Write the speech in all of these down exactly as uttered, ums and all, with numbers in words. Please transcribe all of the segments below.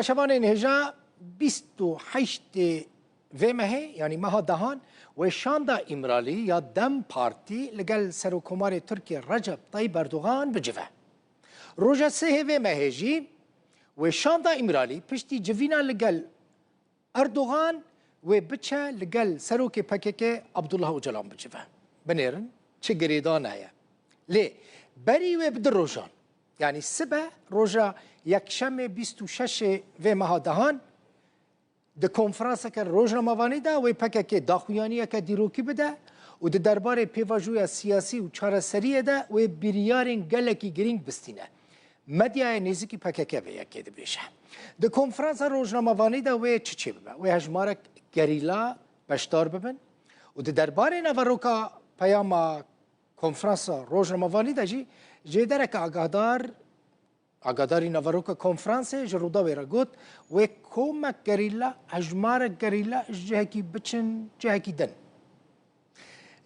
Şevanên hêja bîst û heştê vê mehê, yanî meha dehan, wê şanda Îmralî ya DEM Partî li gel Serokkomarê Tirkiyê Recep Tayyip Erdogan bicive. Roja sihê vê mehê jî wê şanda Îmralî piştî civîna li gel Erdogan wê biçe li gel serokê P K K Abdullah Ocalan bicive. Binêrin çi girêdan heye. Lê berî wê bi du rojan, yanî sibe roja yekşemê bîst û şeşê vê meha dehan, di konferanseke rojnamevanî de wê P K K daxuyaniyeke dîrokî bide û di derbarê pêvajoya siyasî û çareseriyê de wê biryarên gelekî girîng bistîne. Medyaya nêzîkî P K K vê yekê dibêje. Di konferansa rojnamevanî de wê çi çêbibe? Wê hejmarek gerîla beşdar bibin û di derbarê naveroka peyama konferansa rojnamevanî de jî jêdereke agahdar, agadarî naveroka konferansê ji Rûdawê re got, wê komek gerîla, hejmarek gerîla ji cihekî biçin cihekî din.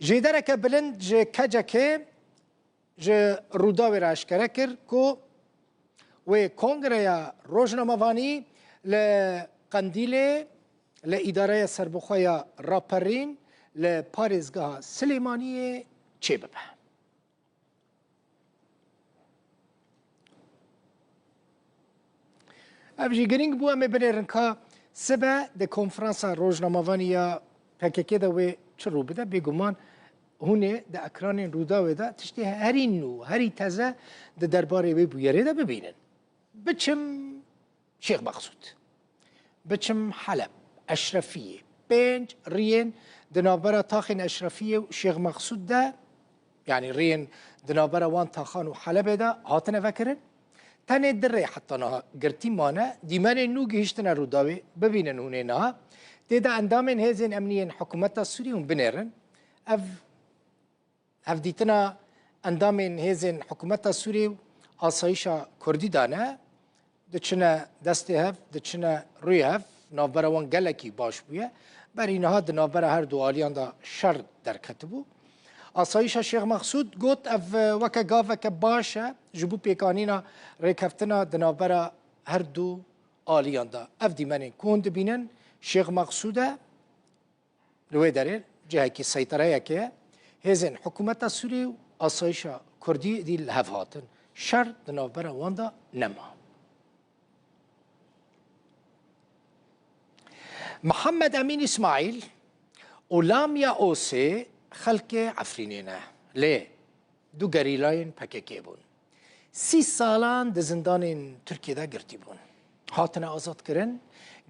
Jêdereke bilind ji K C K ji Rûdawê re eşkere kir ku wê kongreya rojnamevanî li Qendîlê li Îdareya Serbixwe ya Raperîn li parêzgeha Silêmaniyê çêbibe. Ev jî girîng bû, em ê binêrin ka sibe di konferansa rojnamevanî ya P K K de wê çi rû bide. Bêguman hûn ê di ekranên Rûdawê de tiştê herî nû, herî teze di derbarê wê bûyerê de bibînin. Biçim Şêx Mexsûd. Biçim Heleb, Eşrefiyê. Pênc riyên di navbera taxên Eşrefiyê û Şêx Mexsûd de, yanî riyên di navbera wan taxan û Helebê de hatine vekirin. Tenê du rê heta niha girtî mane, dîmenên nû gihîştine Rûdawê, bibînin hûn ê niha. Tê de endamên hêzên emniyên hikûmeta Sûrî hûn binêrin. Ev Hevdîtina endamên hêzên hikûmeta Sûriyê û asayîşa Kurdî de ne, diçine destê hev, diçine rûyê hev, navbera wan gelekî baş bûye. Berî niha di navbera her du aliyan de şer derketibû. Asayîşa Şêx Mexsûd got, ev weke gaveke baş e ji bo pêkanîna rêkeftina di navbera her du aliyan de. Ev dîmenên ku hûn dibînin, Şêx Mexsûd e. Li wê derê cihekî seytereyeke ye. Hêzên hikûmeta Sûriyê û asayîşa Kurdî dî li hev hatin. Şer di navbera wan de nema. Mihemed Emîn Îsmaîl û Lamya Osê xelkê Efrînê ne. Lê du gerîlayên P K K bûn. Sî salan di zindanên Tirkiyê de girtî bûn. Hatine azadkirin,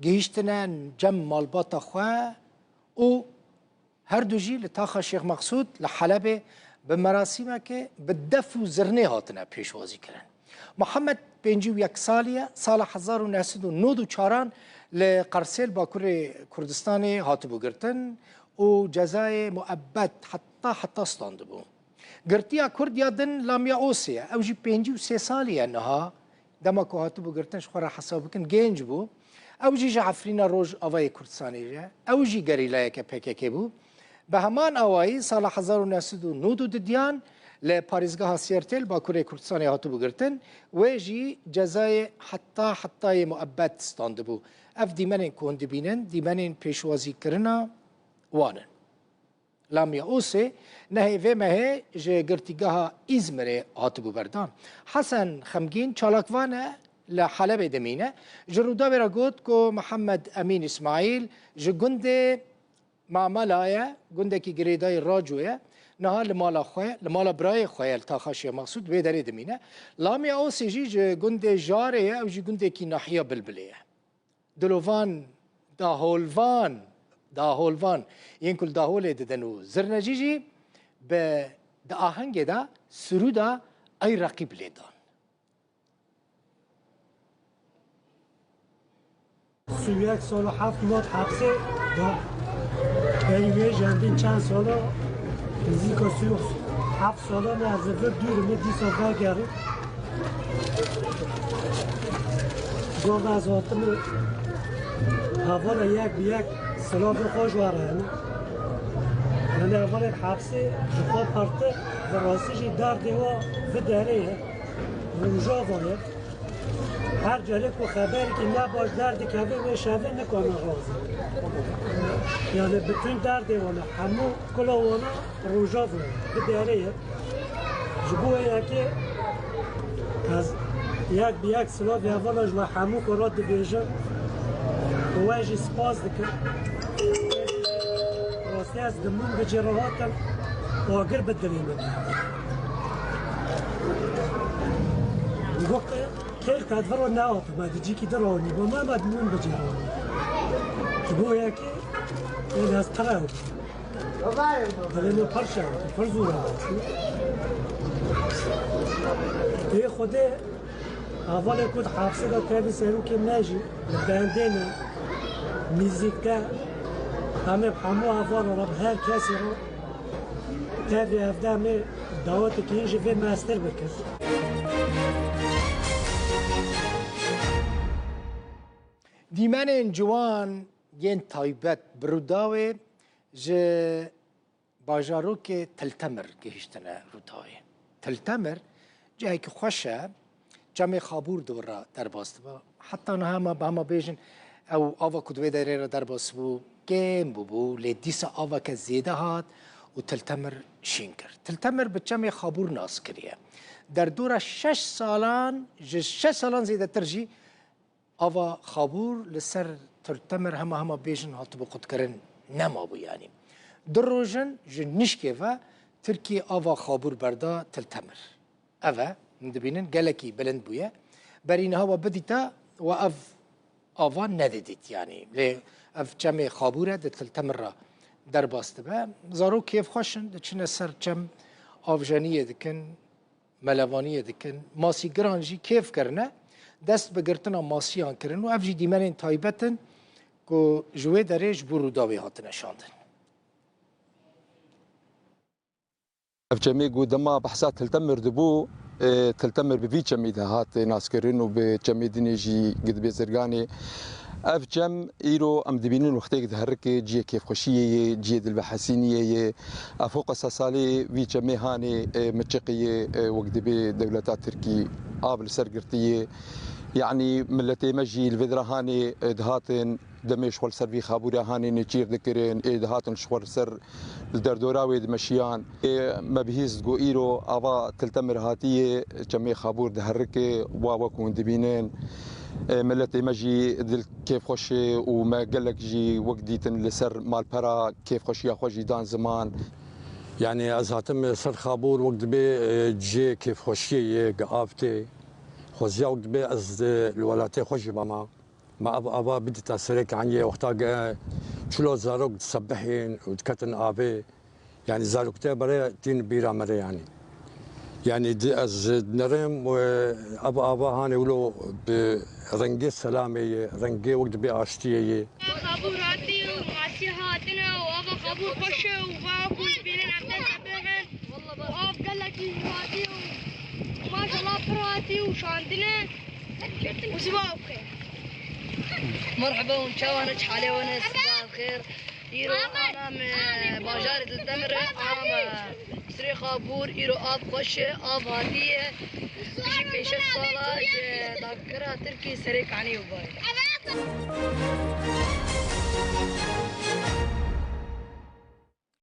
gihîştine cem malbata xwe û her du jî li taxa Şêx Mexsûd li Helebê bi merasîmekê bi def û zirnê hatine pêşwazîkirin. Mihemed pêncî û yek salî ye, sala hezar û neh sed û nod û çaran li Qersê li Bakurê Kurdistanê hatibû girtin û cezayê muebbet heta heta standibû. Girtiya Kurd ya din Lamya Osê ye. Ew jî pêncî û sê salî ye niha. Dema ku hatibû girtin, ji xwe re hesab bikin, genc bû. Ew jî ji Efrîna Rojavayê Kurdistanê ye. Ew jî gerîlayeke P K K bû. Bi heman awayî sala hezar û neh sed û nod û du diyan li parêzgeha Sêrtê li Bakurê Kurdistanê hatibû girtin. Wê jî cezayê heta hetayê muebbet standibû. Ev dîmenên ku hûn dibînin, dîmenên pêşwazîkirina wan in. Lamya Osê nehê vê mehê ji girtîgeha Îzmirê hatibû berdan. Hesen Xemgîn çalakvan e, li Helebê dimîne. Ji Rûdawê re got ku Mihemed Emîn Îsmaîl ji gundê Mamela ye, gundekî girêdayî Raco ye. Niha li mala xwe, li mala birayê xwe ye, li taxa Şêx Mexsûd, wê derê dimîne. Lamya Osê jî ji gundê Jarê ye, ew jî gundekî nahiya Bilbilê ye. Dilovan, daholvan, daholvan yên ku li daholê didin û zirnecî jî bi, di ahengê de sirûda Ey Reqîb lê dan. Sî û yek sal û heft mat hepsê da. Berî wê jendîn çend sala, nizîka sî û heft sala me ez li vir dûr im, dîsa vegerî. Gava ez hatime hevala yek bi yek silavê xwe ji we re hene. Yanî hevalên hepsê ji xwe pirtir, bi rastî jî derdê we bi derê ye. Rojava ye. Her carê ku xeberekî ne baş derdikeve wê şevê nikane razî. Yani bütün derdê wana, hemû kula wana Rojava ye, bi derê ye. Ji bo wê yekê ez yek bi yek silavê hevala ji we hemû ku re dibêjim û we jî spas dikim. Rastî ez di Munbicê re hatim, agir bi dilê min. Got, kêl qet viro nehatime, di cîkî di ronî, bo me, me di Munbicê ronî. Ji bo yekê, ên ez tire. Dilê min pir şewitî, pir zû re hatî. Ê Xwedê, hevalê ku di hepsê de tevî serokê me jî li bendê ne, mîzîk de, em ê bi hemû hevalan re, bi her kesê re tevî evde em ê dawetekî ji vê mestir bikin. Dîmenên ciwan yên taybet bi Rûdawê ji bajarokê Til Temir gihiştine Rûdawê. Til Temir cihekî xweş e, çemê Xabûr di wir re derbas dibe. Heta niha me bi hema bêjin, ew ava ku di wê derê re derbas bû, kêm bûbû, lê dîsa aveke zêde hat û Til Temir şîn kir. Til Temir bi çemê Xabûr nas kiriye. Derdora şeş salan, ji şeş salan zêdetir jî ava Xabûr li ser Til Temir hema hema bêjin hatibû qutkirin, nemabû yanî. Du roj in ji nişkê ve Tirkî ava Xabûr berda Til Temir. Ev e, hûn dibînin gelekî bilind bûye. Berî niha we bidîta we ev ava nedidît yanî. Lê ev çemê Xabûr e, di Til Temir re derbas dibe. Zarok kêfxweş in, diçine ser çem, avjeniyê dikin, melevaniyê dikin. Masîgiran jî kêf kirine, dest bi girtina masiyan kirin û ev jî dîmenên taybet in ku ji wê derê ji bo Rûdawê hatine şandin. Ev çemê ku dema behsa Til Temir dibû, e, Til Temir bi vî çemî de hat naskirin û bi çemê dinê jî gidibê Zirganê. Ev çem îro em dibînin wextê diherike ciyê kêfxweşiyê yê, ciyê dilbihesîniyê yê. Ev foqa sed salê vî çemê hanê, e, miçiqî yê, e, wek dibê dewleta Tirkî av li ser girtî yê. Yanî miletê me jî li vê dira hanê, e, dihatin, demê ji xwe li ser vî Xabûrê hanê nêçîr dikirin, ê dihatin ji xwe li ser li derdora wê dimeşiyan. Ê me bihîst ku îro ava Til Temir hatiyê, çemê Xabûr diherike, wa wek hûn dibînin. Ê miletê me jî dil kêfxweş e û me gelek jî wek dîtin li ser malpera kêfxweşiya xwe jî dan ziman. Yanî ez hatim ser Xabûr wek dibê, e, cihê kêfxweşiyê yê, gi av tê. Xweziya wek dibê ez, e, li welatê xwe jî bama. Me ev ava bidîta Serêkaniyê wexta ge çilo zarok disebihên û diketin avê. Yanî zaroktiya berê tîn bîra me re yanî. Yanî di, ez dinerim û ev ava hanê wilo bi rengê selamê ye, rengê wek dibê aştiyê ye. Xabûr hatî û masî hatine û ava Xabûr xweş e û va ku dibînin em dest pê bin. Av gelekî hatî û maşallah pir hatî û şandine û ziva bixêr. Merhaba hûn çawa ne, çi halê we ne, siba bi xêr. Îro ana me bajarê Til Temir e, ana me Sirê Xabûr, îro av xweş e, av hatiye. Ji pêşet sala ji dagkira Tirkî Serê Kanî û bayê.